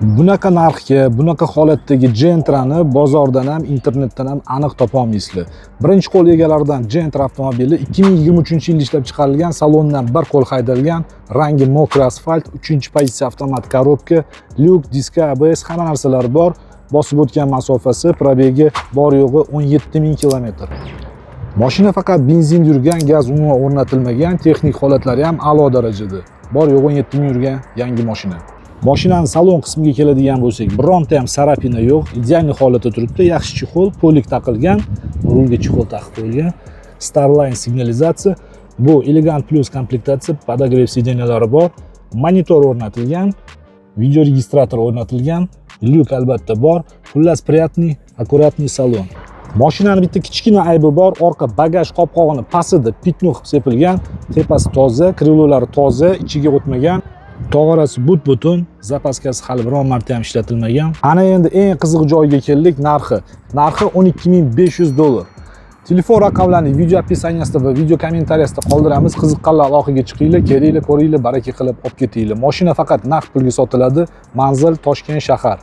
Bunaqa narxga, bunaqa holatdagi Gentrani bozordan ham, internetdan ham aniq topolmaysizlar. Birinchi qo'l egalaridan Gentra avtomobili, 2023-yilda ishlab chiqarilgan, salondan bir qo'l haydalgan, rangi мокрый asfalt, 3-pozitsiya, avtomat коробка, lyuk, diska, ABS, hamma narsalari bor. Bosib o'tgan masofasi, пробег i bor yo'g'i 17 ming kilometr. Mashina faqat benzin yurgan, gaz umuman o'rnatilmagan, texnik holatlari ham a'lo darajada. Bor yo'g'i 17 ming yurgan yangi mashina. Mashinani salon qismiga keladigan bo'lsak, bironta ham царапина yo'q, идеальный holatda turibdi, yaxshi чехол, полик taqilgan, rulga чехол taqib qo'yilgan. Starline signalizatsiya, bu Elegant Plus komplektatsiya, подогрев сиденья lari bor, monitor o'rnatilgan, видеорегистратор o'rnatilgan, lyuk albatta bor. Xullas, приятный, аккуратный salon. Mashinani bitta kichkina aybi bor, orqa bagaj qopqog'ini pastida пятно qilib sepilgan, tepasi toza, крыло lari toza, ichiga o'tmagan. Tog'orasi but-butun, запаска si hali biron marta ham ishlatilmagan. Ana endi eng qiziq joyga keldik, narxi. Narxi 12 500 dollar. Telefon raqamlarini video описание sida va video kommentariyasida qoldiramiz. Qiziqqanlar aloqaga chiqinglar, kelinglar, ko'ringlar, baraka qilib olib ketinglar. Mashina faqat naqd pulga sotiladi. Manzil: Toshkent shahar.